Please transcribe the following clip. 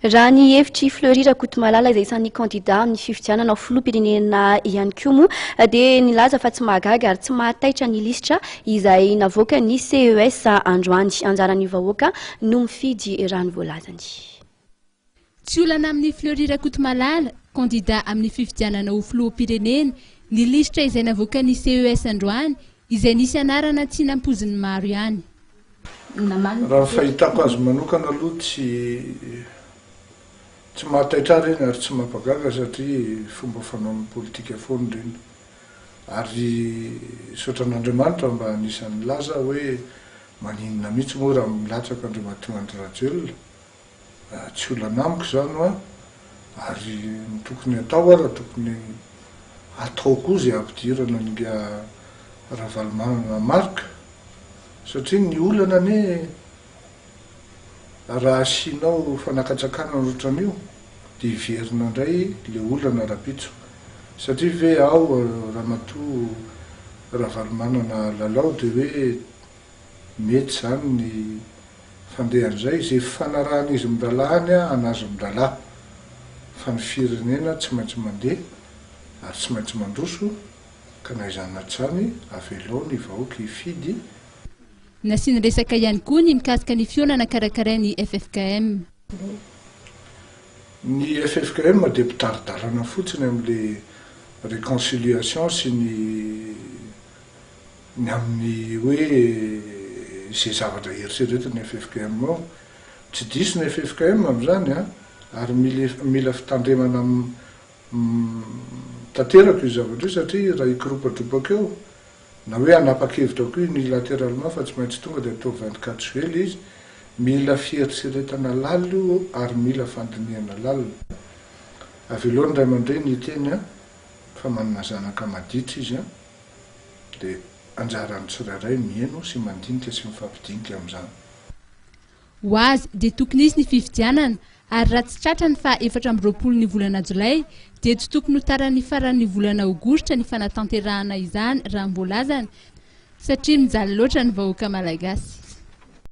Raha ny hevitr'i Fleury Rakotomalala izay isan'ny kandida amin'ny fifidianana ho filoham-pirenena ihany koa moa dia nilaza fa tsy mahagaga ary tsy mahataitra ny lisitra izay navoakan'ny CES androany. Anjaran'ny vahoaka no mifidy raha ny voalazany. Tsy olana amin'i Fleury Rakotomalala, kandida amin'ny fifidianana ho filoham-pirenena, ny lisitra izay navoakan'ny CES androany izay nisy anarana tsy nampoizin'ny maro ihany. Raha ny fahitako azy manokana aloha tsy tsy mahataitra ahy ireny ary tsy mampagaga satria fomba fanaon'ny politika foana ireny. Ary misaotra an'Andriamanitra mba anisan'ny nilaza aho hoe maninona mihitsy moa raha milatsaka Andriamatoa Andry Rajoelina. Tsy olana amiko izany hoa ary ny tokony atao ara tokony atao koa izay hampidirana an'ingahy Ravalomanana Marc satria ny olana anie raha asianao fanakatsakanana ohatran'io dia hiverina indray le olana rapitso satria ve ao Ramatoa Ravalomanana Lalao dia hoe Mety izany ny fandehan'izay, izay fifanarahan'izy mirahalahy any an'azy mirahalahy. Fa ny firenena tsy maintsy mandeha ary tsy maintsy mandroso ka na izany na tsy izany avelao ny vahoaka hifidy. Nasiany resaka ihany koa ny mikasika ny fihaonana karakarain'ny ffkm. Ny ffkm dia mpitari-dalana fotsiny amin'ilay réconciliation sy ny Ny amin'ny hoe izay zavatra eritreretin'ny ffkm ao. Tsy diso ny ffkm amin'izany an, ary mila mila fitandremana tanteraka io zavatra io satria raha hikoropadropaka eo, na hoe hanapa-kevitra koa unilateralement fa tsy maintsy tonga dia atao 24 juillet ilay izy, mila fieritreretana lalina io ary mila fandinihana lalina. Avelao ny ray aman-dreny hiteny an, fa manana zanaka maditra izy an. Dia anjaran'ny tsirairay miheno sy mandinika sy mifampidinika amin'izany. Ho azy dia tokony hisy ny fifidianana ary raha tsy tratra ny faha 24 ny volana jolay dia tsy tokony ho taran'ny faran'ny volana aogositra ny fanatanterahana izany raha ny voalazany satria mijaly loatra ny vahoaka malagasy.